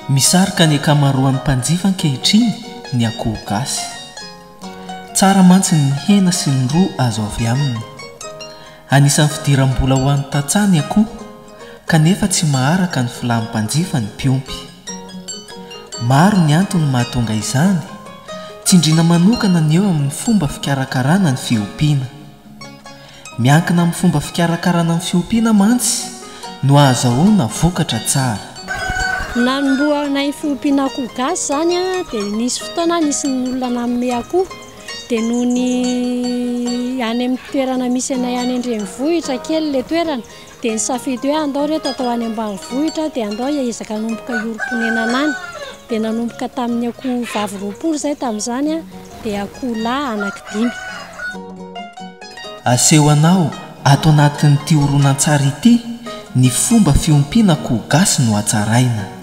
Misarika ny ankamaroan'ny mpanjifa ankehitriny ny akoho gasy. Tsara mantsy ny hena sy ny ro azo avy aminy. Anisan'ny fidiram-bola ho an'ny tantsaha ny akoho kanefa tsy maharaka ny filàn'ny mpanjifa ny mpiompy. Maro ny antony mahatonga izany, tsindriana manokana ny eo amin'ny fomba fikarakarana ny fiompiana. Miankina amin'ny fomba fikarakarana ny fiompiana mantsy no ahazahoana vokatra tsara. Nanombohanay fiompiana akoho gasy izany dia nisy fotoana nisy ny olona nanome akoho dia noho ny any amin'ny toerana misy anay any an-drenivohitra kely ilay toerana dia nisafidy hoe andao reto atao any ambanivohitra dia andao hiezaka hanomboka hiorim-ponenana any dia nanomboka tamin'ny akoho vavy 20 izay tamin'izany dia akoho lahy anankidimy. Aseho anao ato anatin'ity horonantsary ity ny fomba fiompiana akoho gasy nohatsaraina.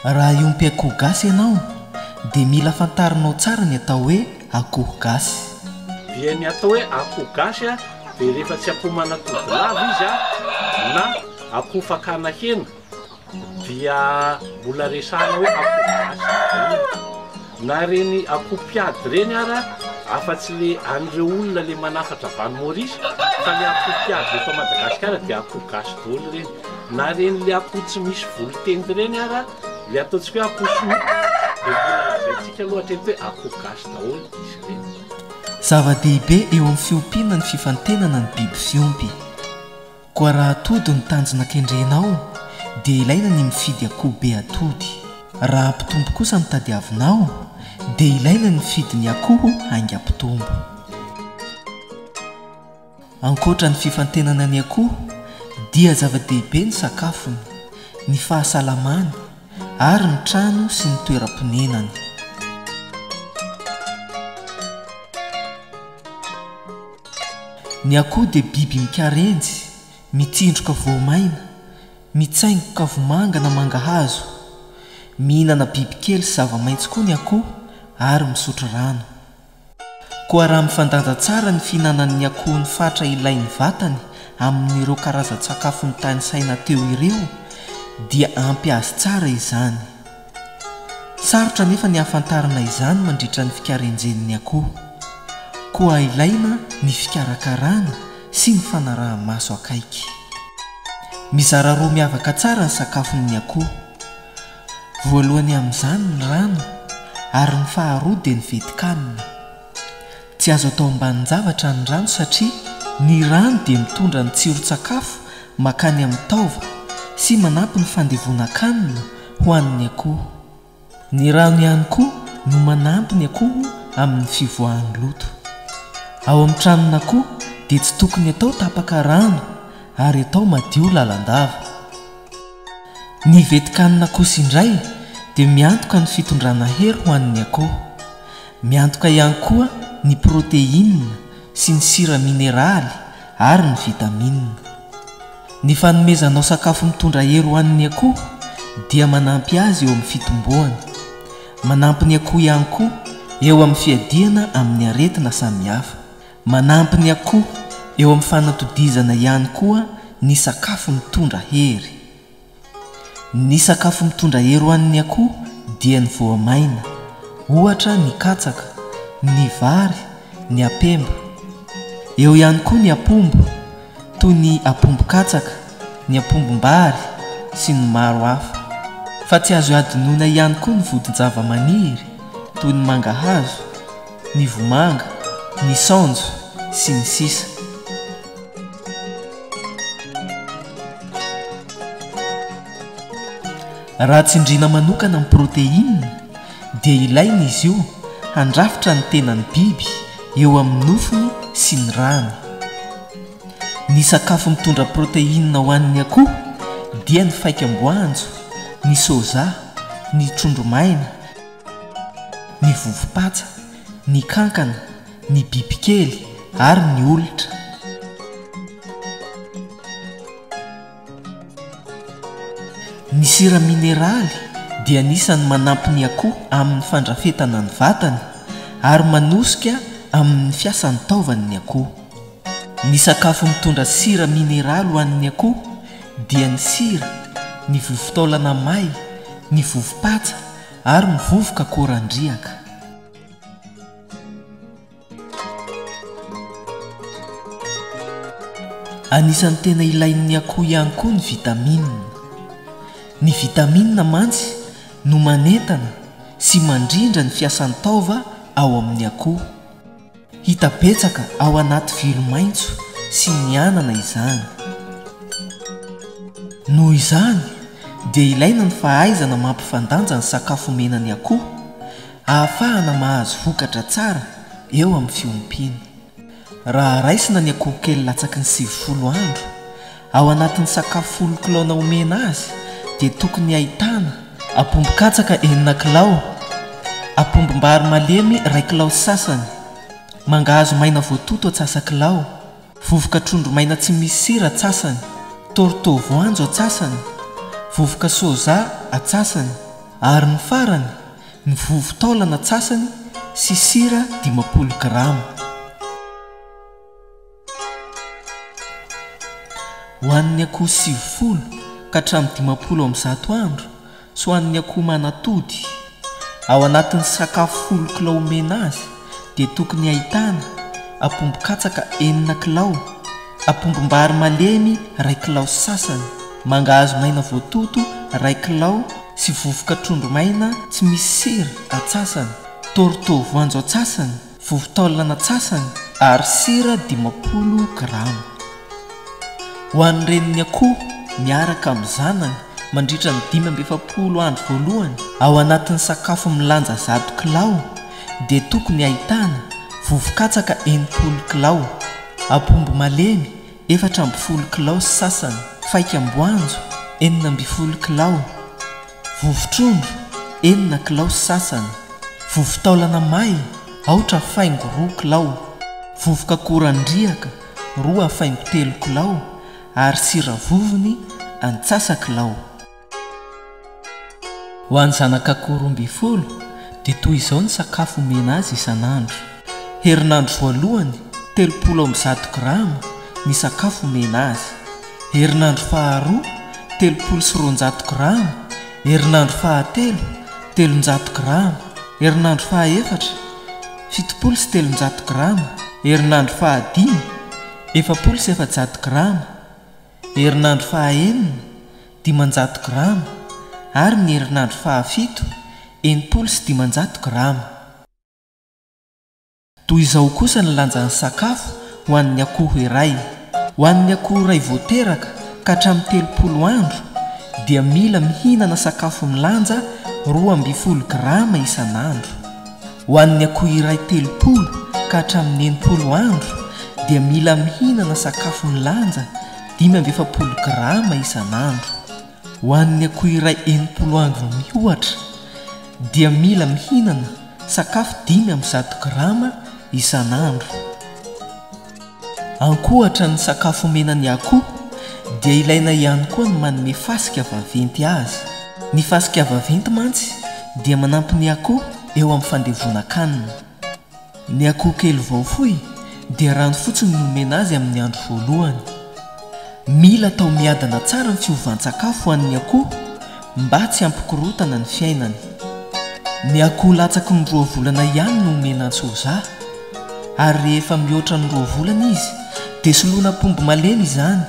Raha hiompy akoho gasy ianao dia mila fantarinao tsara ny atao hoe akoho gasy. Dia ny atao hoe akoho gasy dia rehefa tsy akoho manatody lava izy na akoho fakana hena dia mbola resahana hoe akoho gasy daholo. Na ireny akoho mpiady ireny ara afa-tsy le an'ireo olona le manafatra avy any Maurice fa le akoho mpiady eto Madagasikara dia akoho gasy daholo ireny. Na ireny le akoho tsy misy volo tendy ireny ara le ataontsika hoe akoho sinoa dia mbola lazaintsika aloha hatreto hoe akoho gasy daholo izy ireny. Zava-dehibe eo amin'ny fiompiana ny fifantenana ny biby fiompy. Koa raha atody no tanjona kendrenao dia ilaina ny mifidy akoho be atody. Raha hampitombo kosa no tadiavinao dia ilaina ny mifidy ny akoho haingam-pitombo. Ankoatra ny fifantenana ny akoho dia zava-dehibe ny sakafony, ny fahasalamany ary ny trano sy ny toeram-ponenany. Ny akoho dia biby mikarenjy, mitsindroka voamaina, mitsaingoka vomanga na mangahazo. Mihinana bibikely sy zava-maitso koa ny akoho ary misotro rano. Koa raha mifandanja tsara ny fihinanan'ny akoho ny fatra ilain'ny vatany amin'ireo karazan-tsakafo notanisaina teo ireo dia ampy azy tsara izany. Sarotra anefa ny hahafantarana izany mandritra ny fikarenjen'ny akoho. Koa ilaina ny fikarakarana sy ny fanaraha-maso akaiky. Mizara roa miavaka tsara ny sakafon'ny akoho. Voalohany amin'izany ny rano ary ny faharoa dia ny vetikanina. Tsy azo atao ambanin-javatra ny rano satria ny rano dia mitondra ny tsiron-tsakafo makany amin'ny taova sy manampy ny fandevonan-kanina ho an'ny akoho. Ny rano ihany koa no manampy ny akoho amin'ny fivoahan'ny loto. Ao amin'ny tranon'akoho dia tsy tokony atao tapaka rano ary atao madio lalandava. Ny vetikanina kosa indray dia miantoka ny fitondrana hery ho an'ny akoho. Miantoka ihany koa ny proteina sy ny sira mineraly ary ny vitamina. Ny fanomezanao sakafo mitondra hery ho an'ny akoho dia manampy azy eo amin'ny fitomboany. Manampy ny akoho ihany koa eo amin'ny fiadiana amin'ny aretina samihafa. Manampy ny akoho eo amin'ny fanatodizana ihany koa ny sakafo mitondra hery. Ny sakafo mitondra hery ho an'ny akoho dia ny voamaina, ohatra ny katsaka, ny vary, ny apemba. Eo ihany koa ny apombo, toy ny apombo katsaka, ny apombom-bary sy ny maro hafa. Fa tsy azo hadinoina ihany koa ny vodin-javamaniry toy ny mangahazo, ny vomanga, ny saonjo, sy ny sisa. Raha tsindriana manokana ny protéine dia ilaina izy io handrafitra ny tenan'ny biby eo amin'ny nofony sy ny rany. Ny sakafo mitondra protéine ho an'ny akoho dia ny faikam-boanjo, ny soja, ny trondro maina, ny vovo-patsa, ny kankana, ny bibikely ary ny olitra. Ny sira mineraly dia anisan'ny manampy ny akoho amin'ny fandrafetana ny vatany ary manosika amin'ny fiasan'ny taovany ny akoho. Ny sakafo mitondra sira mineraly ho an'ny akoho dia ny sira, ny vovo-taolana may, ny vovo-patsa ary ny vovoka akorandriaka. Anisan'ny tena ilain'ny akoho ihany koa ny vitamine. Ny vitamine mantsy no manentana sy mandrindra ny fiasan'ny taova ao amin'ny akoho. Hita betsaka ao anaty vilo maitso sy ny anana izany. Noho izany dia ilaina ny fahaizana mampifandanja ny sakafo omena ny akoho ahafahana mahazo vokatra tsara eo amin'ny fiompiana. Raha raisina ny akoho kely latsaky ny 90 andro, ao anatin'ny sakafo folo kilao omena azy dia tokony ahitana, apombo katsaka enina kilao, apombom-bary malemy iray kilao sy sasany, mangahazo maina voatoto atsasa-kilao, vovoka trondro maina tsy misy sira atsasany, torto voanjo atsasany, vovoka soja atsasany, ary ny farany, ny vovo-taolana atsasany sy sira 50 grama. Ho an'ny akoho 90 ka hatramin'ny 150 andro sy ho an'ny akoho manatody, ao anatin'ny sakafo folo kilao omena azy dia tokony ahitana, apombo katsaka enina kilao, apombom-bary malemy iray kilao sy sasany, mangahazo maina voatoto iray kilao sy vovoka trondro maina tsy misy sira atsasany, torto voanjo atsasany, vovo-taolana atsasany ary sira 50 grama. Ho an'ny renin'ny akoho miaraka amin'ny zanany mandritra ny 45 andro voalohany, ao anatin'ny sakafo milanja 100 kilao dia tokony ahitana, vovo-katsaka 60 kilao, apombo malemy 14 kilao sy sasany, faikam-boanjo 16 kilao, vovo-trondro enina kilao sy sasany, vovo-taolana may aotra faingo roa kilao, vovoka akorandriaka roa faingo telo kilao ary sira vovony antsasa-kilao. Ho an'ny zanak'akoho 12 dia toy izao ny sakafo omena azy isan'andro. Herinandro voalohany, 130 grama ny sakafo omena azy. Herinandro faharoa, 230 grama. Herinandro fahatelo, 300 grama. Herinandro fahaefatra, 370 grama. Herinandro fahadimy, 440 grama. Herinandro fahaenina, 500 grama ary ny herinandro fahafito, 560 grama. Toy izao kosa ny lanjan'ny sakafo ho an'ny akoho iray. Ho an'ny akoho iray vao teraka ka hatramin'ny 30 andro dia mila mihinana sakafo milanja 12 grama isan'andro. Ho an'ny akoho iray 30 ka hatramin'ny 60 andro dia mila mihinana sakafo milanja 45 grama isan'andro. Ho an'ny akoho iray 60 andro mihoatra dia mila mihinana sakafo 105 grama isan'andro. Ankoatra ny sakafo omena ny akoho dia ilaina ihany koa ny manome fasika vaventy azy. Ny fasika vaventy mantsy dia manampy ny akoho eo amin'ny fandevonan-kanina. Ny akoho kely vao foy dia rano fotsiny no omena azy amin'ny andro voalohany. Mila atao miadana tsara ny fiovan-tsakafo ho an'ny akoho mba tsy hampikorontana ny fiainany. Ny akoho latsaky ny roa volana ihany no omena antsoza ary rehefa mihoatra ny roa volana izy dia soloina apombo malemy izany.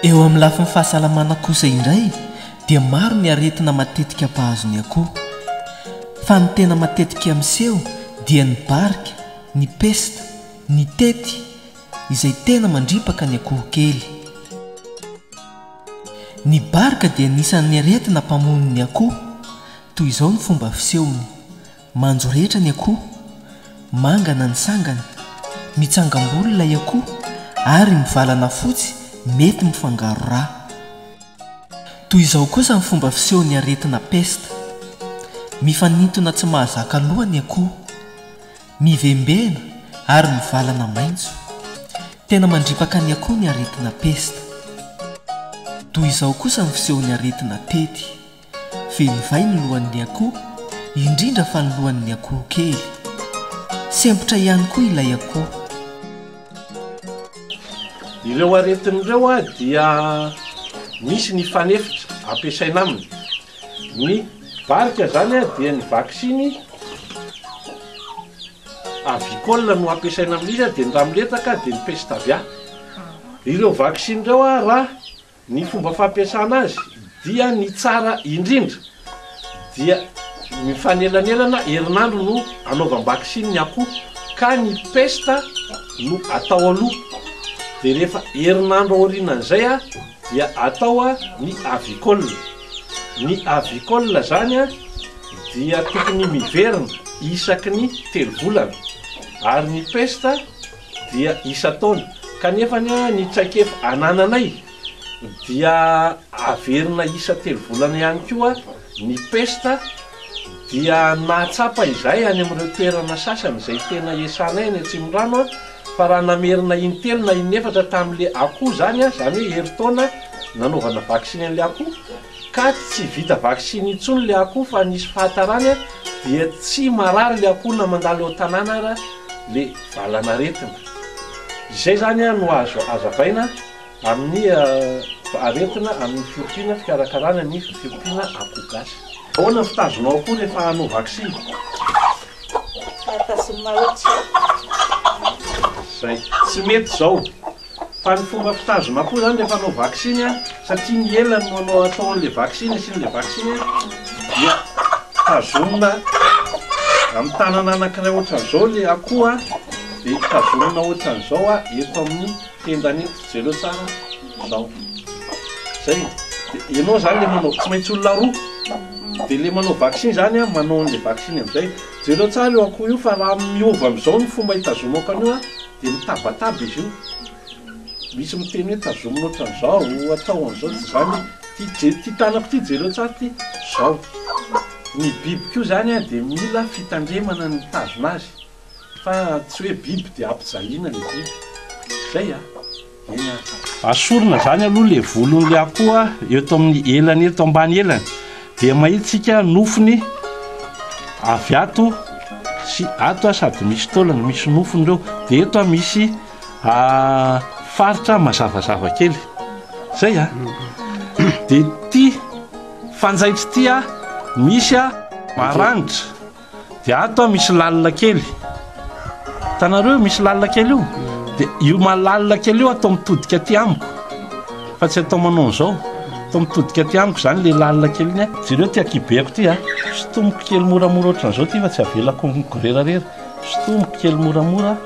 Eo amin'ny lafiny fahasalamana kosa indray dia maro ny aretina matetika mpahazo ny akoho. Fa ny tena matetika miseho dia ny barika, ny pesta, ny tety izay tena mandripaka ny akoho kely. Ny barika dia anisan'ny aretina mpamono ny akoho. Toy izao ny fomba fisehony. Manjoretra ny akoho, mangana ny sangany, mitsangam-bolo ilay akoho ary mivalana fotsy mety mifangaro rà. Toy izao kosa ny fomba fisehon'ny aretina pesta. Mifanintona tsy mahazaka loha ny akoho. Mivembena ary mivalana maitso. Tena mandripaka ny akoho ny aretina pesta. Toy izao kosa ny fisehon'ny aretina tety. Feno vay ny lohan'ny akoho, indrindra fa ny lohan'ny akoho kely. Sempotra ihany koa ilay akoho. Ireo aretina ireo dia misy ny fanefitra ampiasaina aminy. Ny varika izany dia ny vaksiny avicole no ampiasaina amin'izy dia ny ramoletaka dia ny peste-avia. Ireo vaksiny ireo raha Ny fomba fampiasana azy dia ny tsara indrindra dia mifanelanelana herinandro no anaovam-baksiny ny akoho ka ny pesta no atao aloha dia rehefa herinandro aorianan'izay dia atao ny avicole. Ny avicole zany dia tokony miverina isaky ny telo volana ary ny pesta dia isan-taona, kanefa ny traikefa anananay dia averina isan-telo volana ihany koa ny pesta dia nahatsapa izahay any amin'ireo toerana sasany izay tena esanay any Atsimondrano fa raha namerina in-telo na in-efatra tamin'ilay akoho izany, izany hoe herintaona nanaovana vaksiny an'ilay akoho, Ka tsy vita vaksiny intsony le akoho fa nisy fahatarany dia tsy marary le akoho na mandalo eo an-tanàna ara le valanaretina. Izay zany no azo azavaina amin'ny aretina amin'ny fiompiana fikarakarana ny fiompiana akoho gasy. Ahoana ny fitazonao akoho rehefa hanao vaksiny? Tazomina ohatr'izao. Zay. Tsy mety izao. Fa ny fomba fitazona koa zany rehefa hanao vaksiny an, satria ny elany no anao atao an'le vaksiny asiana le vaksiny an, dia tazomina amin'ny tanana anankiray ohatran'izao le akoho an, dia tazomina ohatran'izao an eto amin'ny tendany eto, jereo tsara zao, zay, dia ianao zany le manao, tsy maintsy olona roa, dia le manao vaksiny zany an manao an'le vaksiny amin'izay, jereo tsara io akoho io fa raha miova amin'izao ny fomba hitazomako an'io an, Dia mitabataba izy io. Misy miteny hoe tazomina ohatran'izao, atao an'izao, tsy izany. Ity je- ity tanako ity jereo tsara ity, zao. Ny biby koa izany an dia mila fitandremana ny mitazona azy. Fa tsy hoe biby dia ampijaliana ilay biby. Zay an. Eny ary. Asorina izany aloha ilay volon'ilay akoho eto amin'ny elany eto ambany elany. Dia mahita isika nofony avy ato sy ato sady misy taolana, misy nofony ireo. Dia eto misy faritra mazavazava kely. Zay a. Dia ity fanjaitra ity misy maranitra. Dia ato aho misy lalina kely. Hitanareo io misy lalina kely io? Dia io malalina kely io atao mitodika aty amiko. Fa tsy atao manao an'izao. Atao mitodika aty amiko izany ilay lalina kely iny. Jereo ity ankibeko ity a. Sintomiko kely moramora ohatran'izao ity fa tsy avelako migorerarera. Sintomiko kely moramora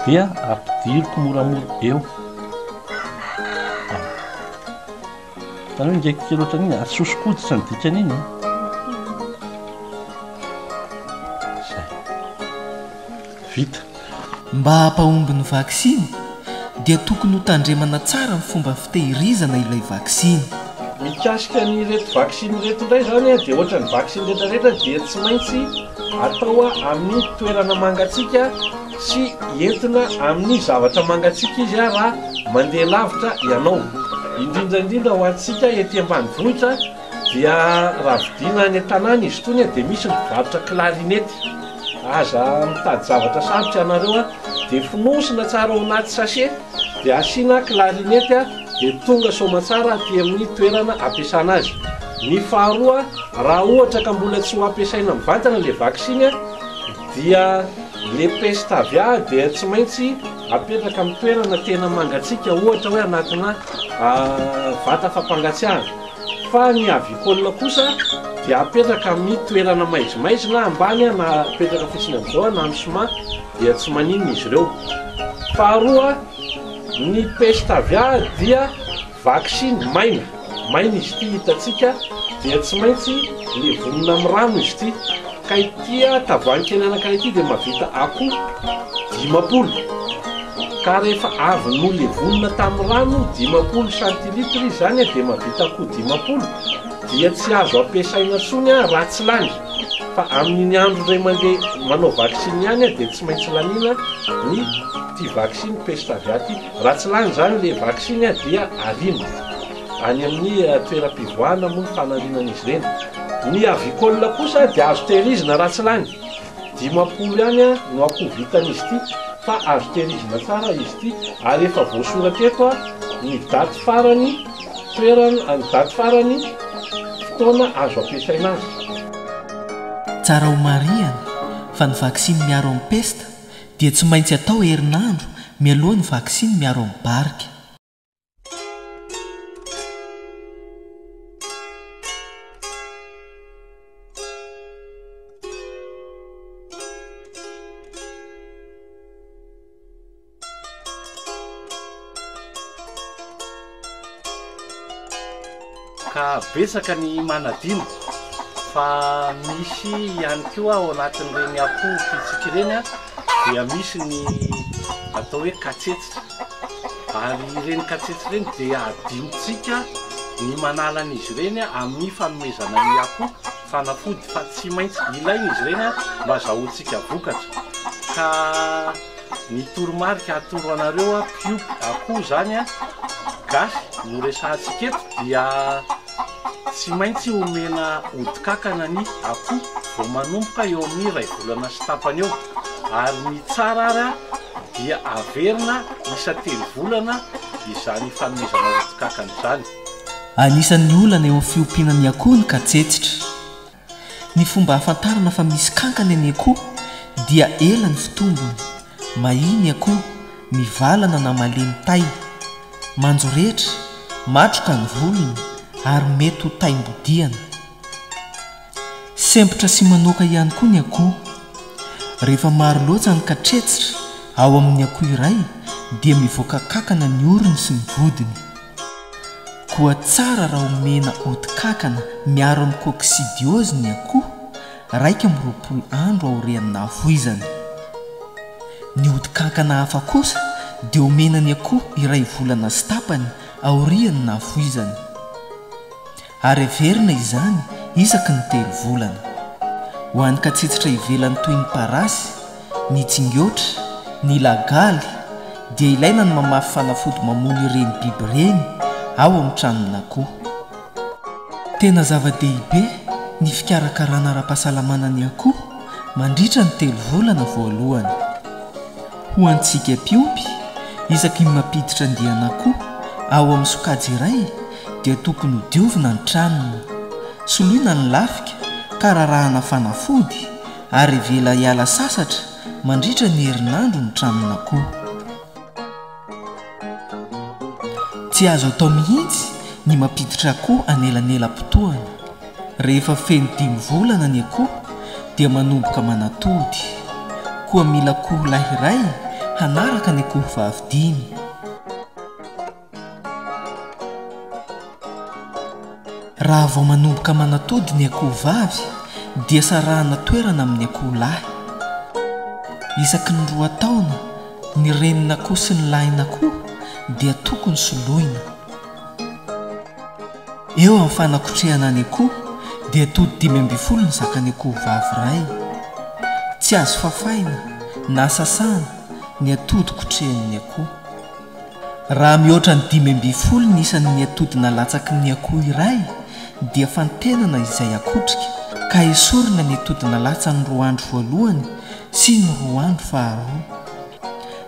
dia ampidiriko moramora eo. Zany hoe ngaiky kely ohatran'iny, ary soso-koditra ny dikan'iny an. Zay. Vita. Mba hampahomby ny vaksiny dia tokony ho tandremana tsara ny fomba fitehirizana ilay vaksiny. Mikasika an'ireto vaksiny ireto indray izany dia ohatran'ny vaksiny rehetra rehetra dia tsy maintsy atao amin'ny toerana mangatsiaka sy entina amin'ny zavatra mangatsiaka izy raha mandeha lavitra ianao. Indrindra indrindra ho antsika ety ambanivohitra dia raha vidiana any an-tanàna izy itony dia misy ny mpivarotra klarinety. Aza mitady zavatra sarotra ianareo dia fonosina tsara ao anaty sachet dia asiana klarinety dia tonga soamatsara aty amin'ny toerana ampiasana azy. Ny faharoa raha ohatra ka mbola tsy ho ampiasaina mivantana ilay vaksiny dia le peste avia dia tsy maintsy apetraka amin'ny toerana tena mangatsiaka ohatra hoe anatina vata fampangatsiahana fa ny avicole kosa dia apetraka amin'ny toerana maizimaizina ambany na apetraka fotsiny amin'izao na amin'ny ciment dia tsy maninona izy ireo. Faharoa ny peste avia dia Vaksiny maina, maina izy ity hitantsika dia tsy maintsy levonina amin'ny rano izy ity ka ity tavoahangy kely anankiray ity dia mahavita akoho 50 ka rehefa avy nolevonina tamin'ny rano 50 centilitre izy izany dia mahavita akoho 50 dia tsy azo ampiasaina intsony raha tsy lany fa amin'iny andro indray mandeha manao vaksiny ihany dia tsy maintsy laniana ny ity vaksiny peste aviat ity. Raha tsy lany izany ilay vaksiny dia ariana. Any amin'ny toeram-pivoahana moa ny fanariana an'izy ireny. Ny avicole kosa dia azo tehirizina raha tsy lany. 50 ihany no akoho vitan'izy ity fa azo tehirizina tsara izy ity ary efa voasoratra eto ny daty farany toerana, ny daty farany fotoana azo ampiasaina azy. Tsara ho marihana fa ny vaksiny miaro amin'ny pesta dia tsy maintsy atao herinandro mialoha ny vaksiny miaro amin'ny barika. Ka betsaka ny manadino fa misy ihany koa ao anatin'ireny akoho mpitsiky ireny dia misy ny atao hoe katsetsitra. Ary ireny katsetsitra ireny dia adinontsika ny manala an'izy ireny amin'ny fanomezana ny akoho fanafody fa tsy maintsy ilaina izy ireny mba azahoantsika vokatra. Ka ny toromarika atoro anareo mpiompy akoho izany gasy no resahantsika eto dia tsy maintsy omena odi-kankana ny akoho vao manomboka eo amin'ny iray volana sy tapany eo ary ny tsara ary dia averina isa-telo volana izany fanomezana odi-kankana izany. Anisan'ny olana eo amin'ny fiompiana ny akoho ny katsetsitra. Ny fomba ahafantarana fa misy kankana ny akoho dia ela ny fitombony, mahia ny akoho, mivalana na malemy tay, manjoretra, matroka ny volony ary mety ho taim-bodiana. Sempotra sy manoaka ihany koa ny akoho. Rehefa maro loatra ny katretsitra ao amin'ny akoho iray dia mivoaka kankana ny orony sy ny vodiny. Koa tsara raha omena odi-kankana miaro amin'ny coccidiose ny akoho 21 andro aorian'ny nahafoizany. Ny odi-kankana hafa kosa dia omena ny akoho iray volana sy tapany aorian'ny nahafoizany. Ary averina izany isaky ny telo volana. Ho an'ny katsetsitra ivelany toy ny parasy, ny tsingeotra, ny lagaly, dia ilaina ny mamafy fanafody mamono ireny biby ireny ao amin'ny tranon'akoho. Tena zava-dehibe ny fikarakarana ara-pahasalamana ny akoho mandritra ny telo volana voalohany. Ho antsika mpiompy, isaky ny mampiditra andian'akoho ao amin'ny sokajy iray dia tokony ho diovina ny tranony, soloina ny lafika ka rarahana fanafody ary avela hiala sasatra mandritra ny herinandro ny tranon'akoho. Tsy azo atao mihitsy ny mampiditra akoho anelanelam-potoana. Rehefa feno dimy volana ny akoho dia manomboka manatody. Koa mila akoho lahy iray hanaraka ny akoho vavy dimy. Raha vao manomboka manatody ny akoho vavy dia sarahana toerana amin'ny akoho lahy. Isaky ny roa taona ny renin'akoho sy ny lahin'akoho dia tokony soloina. Eo amin'ny fanakotrehana ny akoho dia atody 15 ny zakan'ny akoho vavy iray. Tsy azo fafaina na sasana ny atody kotrehin'ny akoho. Raha mihoatra ny 15 ny isan'ny atody nalatsaky ny akoho iray dia fantenana izay akotrika ka esorina ny atody nalatsany roa andro voalohany sy ny roa andro faharoa.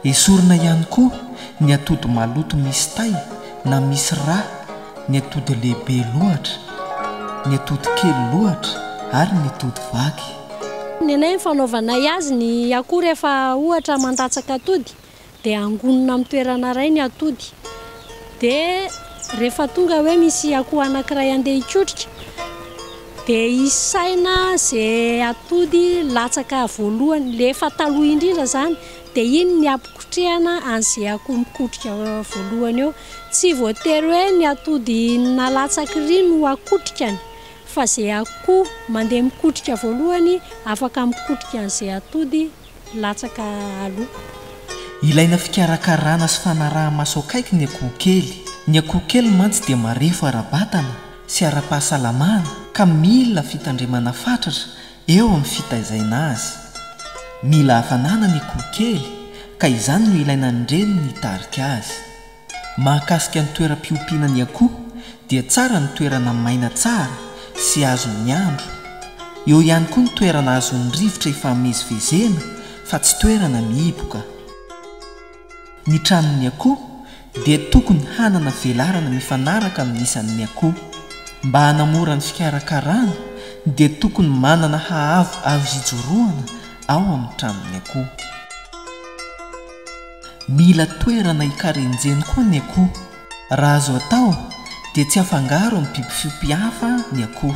Esorina ihany koa ny atody maloto misy tay na misy rà, ny atody lehibe loatra, ny atody kely loatra ary ny atody vaky. Ny anay ny fanaovanay azy ny akoho rehefa ohatra mandatsaka atody dia angonina amin'ny toerana iray ny atody dia rehefa tonga hoe misy akoho anankiray andeha hikotrika dia isaina ze atody latsaka voalohany le efa taloha indrindra zany dia iny ny ampikotrehana an'ze akoho mikotrika voalohany eo tsy voatery hoe ny atody nalatsaka iry no akotrikany fa ze akoho mandeha mikotrika voalohany afaka mikotrika an'ze atody latsaka aloha. Ilaina fikarakarana sy fanaraha-maso akaiky ny akoho kely. Ny akoho kely mantsy dia marefo ara-batana sy ara-pahasalamana ka mila fitandremana fatratra eo amin'ny fitaizaina azy. Mila hafanana ny akoho kely ka izany no ilaina ny reniny hitarika azy. Mahakasika ny toeram-piompiana ny akoho dia tsara ny toerana maina tsara sy azon'ny andro. Eo ihany koa ny toerana azon'ny rivotra ifamezivezena fa tsy toerana mihiboka. Ny tranon'ny akoho dia tokony hanana velarana mifanaraka amin'ny isan'ny akoho. Mba hanamora ny fikarakarana dia tokony manana haavo azo ijoroana ao amin'ny tranon'ny akoho. Mila toerana hikarenjeny koa ny akoho. Raha azo atao dia tsy afangaro amin'ny biby fiompy hafa ny akoho.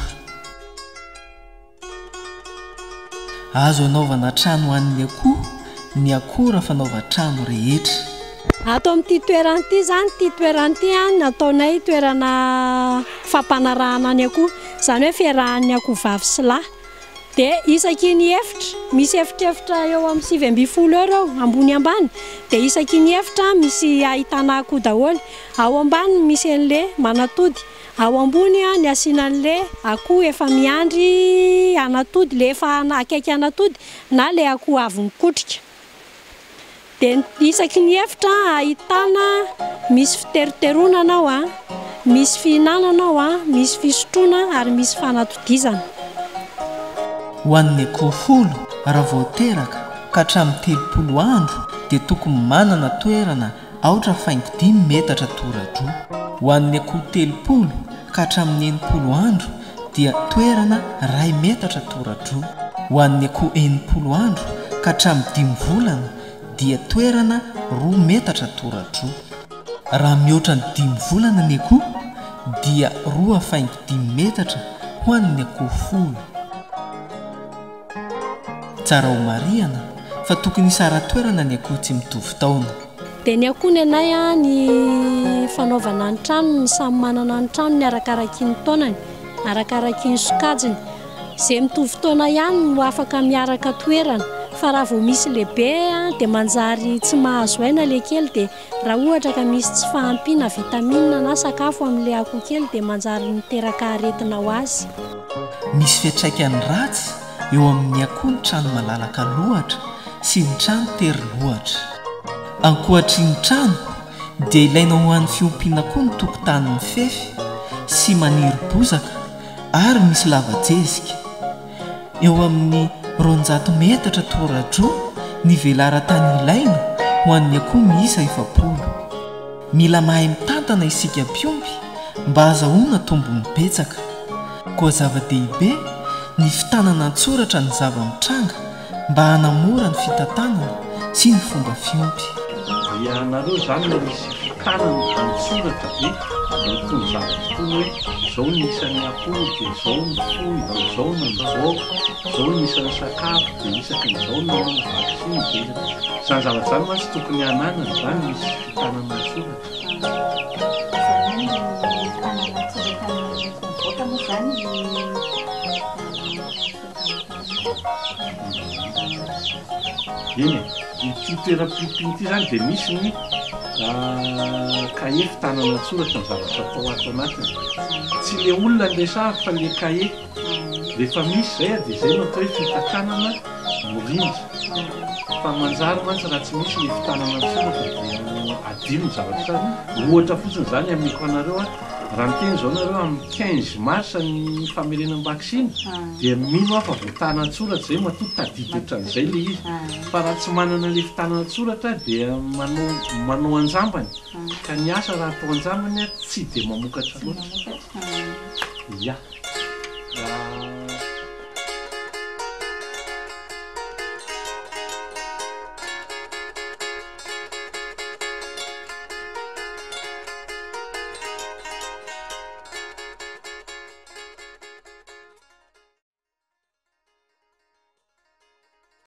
Azo anaovana trano ho an'ny akoho ny akora fanaovan-trano rehetra. Ato amin'ity toerana ity izany, ity toerana ity nataonay toerana fampanarahana ny akoho, izany hoe fiarahan'ny akoho vavy sy lahy. Dia isaky ny efitra, misy efitrefitra eo amin'ny 19 eo ireo, ambony ambany, dia isaky ny efitra misy ahitana akoho daholo. Ao ambany misy an'ilay manatody. Ao ambony ny asiana anle akoho efa miandry hanatody, le efa akaiky hanatody na le akoho avy nikotrika. Dia isaky ny efitra ahitana misy fiteroteronana ao an, misy fihinanana ao an, misy fisotroana ary misy fanatodizana. Ho an'ny akoho folo raha vao teraka ka hatramin'ny 30 andro dia tokony manana toerana Aotra faingo dimy metatra tora-droa. Ho an'ny akoho 30 ka hatramin'ny 60 andro dia toerana iray metatra tora-droa. Ho an'ny akoho 60 andro ka hatramin'ny dimy volana dia toerana roa metatra tora-droa. Raha mihoatra ny dimy volana ny akoho dia roa faingo dimy metatra ho an'ny akoho folo. Tsara ho marihana fa tokony hisara-toerana ny akoho tsy mitovy taona. Dia ny akoho ny anay ny fanaovana ny tranony, samy manana ny tranony arakaraky ny taonany, arakaraky ny sokajiny. Izay mitovy taona ihany no afaka miaraka toerana fa raha vao misy lehibe dia manjary tsy mahazo aina ilay kely dia Raha ohatra ka misy tsy fahampiana vitamine na sakafo amin'ilay akoho kely dia manjary miteraka aretina ho azy. Misy fiantraikany ratsy eo amin'ny akoho ny trano malalaka loatra sy ny trano tery loatra. Ankoatry ny trano dia ilaina ho an'ny fiompiana koa ny tokotany mifefy sy maniry bozaka ary misy lava-jezika. Eo amin'ny 200 metatra tora-droa ny velaran-tany ilaina ho an'ny akoho miisa 40. Mila mahay mitantana isika mpiompy mba hazahoana tombony betsaka. Koa zava-dehibe ny fitanana an-tsoratra ny zava-mitranga mba hanamora ny fitantanana sy ny fomba fiompy. Ianareo izany no misy fitanana an-tsoratra ve amin'itony zavatra itony hoe izao ny isan'ny akoho dia izao ny foy dia izao no mivoaka, izao ny isan'ny sakafo dia isaky ny izao no manao vaksiny dia isaky izany zavatra izany mantsy tokony hananana izany misy fitanana an-tsoratra. Izany hoe ny fitanana an-tsoratra ny mivoaka moa izany Eny e, ity toeram-piompiana ity izany dia misy ny kahie fitanana an-tsoratra ny zavatra atao ato anatiny. Tsy ilay olona no resahako fa ilay kahie. Rehefa misy izay dia izay no atao hoe fitantanana mirindra. Fa manjary mantsy raha tsy misy ilay fitanana an-tsoratra dia adino ny zavatra. Ohatra fotsiny izany ameko anareo an. Raha miteny izao nareo amin'ny 15 mars ny famerenam-baksiny dia mino aho fa voatana an-tsoratra izay matoa tadidy ohatran'izay ilay izy. Fa raha tsy manana ilay fitanana an-tsoratra dia manao manao anjambany. Ka ny asa raha atao anjambany tsy dia mamokatra loatra. Ya.